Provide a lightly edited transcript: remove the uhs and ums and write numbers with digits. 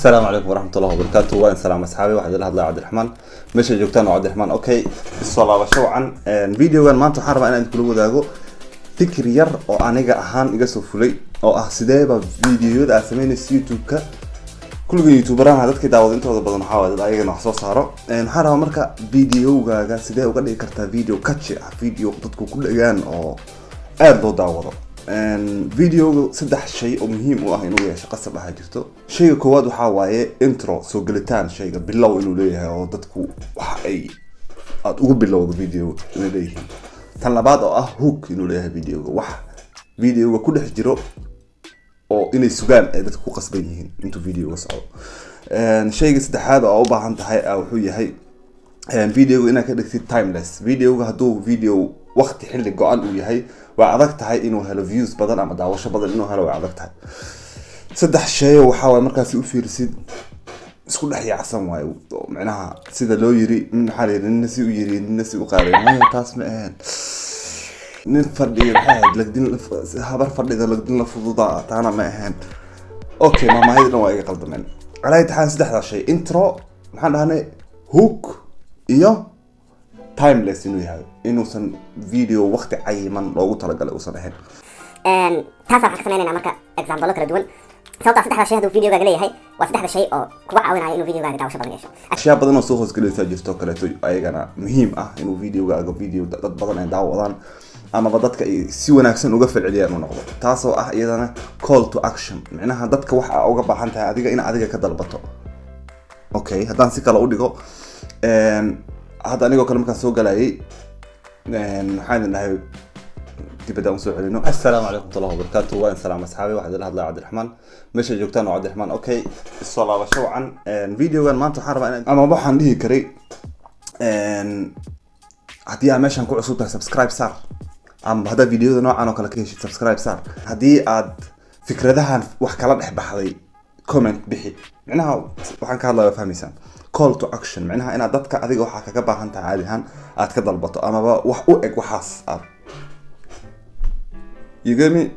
Asalaamu calaykum waraxmatullahi wabarakaatu. Waa in salaam, asxaabi. Waxaa idin hadlaya Cabdiraxmaan. Meesha joogtaan waa Cabdiraxmaan. Okay, isoo laabasho wacan. Videogan maanta waxaan rabaa inaan kula wadaago fikir yar oo aniga ahaan iga soo fulay, oo ah sideeba videoyada aad sameynaysa YouTube-ka. Kulligan YouTuberaha, dadkii daawada intooda badan waxaa waay dad ayagana wax soo saaro. Waxaan rabaa marka, videogaaga sidee uga dhigi kartaa video catchy ah, video dadku ku dhagaan oo aada loo daawado? Videoga saddex shay oo muhiim u ah inuu yeesho qasab ahaa jirto. Shayga koowaad waxaa waaye intro, soo gelitaan, shayga bilow inuu leeyahay oo dadku waxa ay aada ugu bilowdo video inay leeyihiin. Tan labaad oo ah hook inuu leeyahay videoga, wax videoga ku dhex jiro oo inay sugaan ay dadku ku qasban yihiin intuu videoga socdo. Shayga saddexaad oo u baahan tahay wuxuu yahay videoga inaad ka dhigtid timeless. Videoga hadduu video waqti xilli go-an uu yahay, waa adag tahay inuu helo views badan ama daawasho badan inuu helo, way adag tahay. Saddex shay waxaa waay markaasi u fiirisid isku dhex yaacsan waayo, micnaha sida loo yiri nin waxaa la yiri, nina si u yiri, nina si u qaaday. Maya, taas ma ahayn. Nin fadhiya maxay ahayd, lagdin habar fadhida lagdin la fududa, taana ma ahayn. Okay, maamahyada dhan waa iga qaldameen. Calaa taxaal, saddexdaa shay: intro, maxaan dhahnay, hook iyo timeless inuu yahay, inuusan video waqti cayiman loogu talagalay uusan ahayn. Taasa waxaan ka sameynayna marka example kala duwan, sababtaa saddexda shay hadduu videogaaga leeyahay, waa saddexda shay oo kuga caawinaya inuu videogaaga daawasho badan yeesho. Ashyaa badan oo soo hoosgelaysaa jirto kaleeto, ayagana muhiim ah inuu videogaaga video dad badan ay daawadaan amaba dadka ay si wanaagsan uga falceliyaan uu noqdo, taasoo ah iyadana call to action, micnaha dadka waxa uga baahan tahay adiga in adiga ka dalbato. Okay, haddaan si kale u dhigo, hadda anigoo kale markaan soo galayay, waxaan idin dhahay dibadda usoo celino. Assalaamu calaykum waraxmatullahi wabarakaatu. Waa in salaam, asxaabi. Waxaa idin hadlaya Cabdiraxmaan. Meesha joogtaan waa Cabdiraxmaan. Okay, isoo laabasho wacan. Videogan maanta waxaan rabaa inaan ama waxaan dhihi karay, haddii aad meeshan ku cusub tahay, subscribe saar, ama haddaad videoda noocan oo kale ka heshid, subscribe saar. Haddii aad fikradahan wax kala dhex baxday, comment bixi. Micnaha waxaan ka hadlaya waa fahmaysaan. Call to action, micnaha inaad dadka adiga waxaa kaga baahan tahay caadi ahaan aad ka dalbato amaba wax u eg waxaas aad, you get me?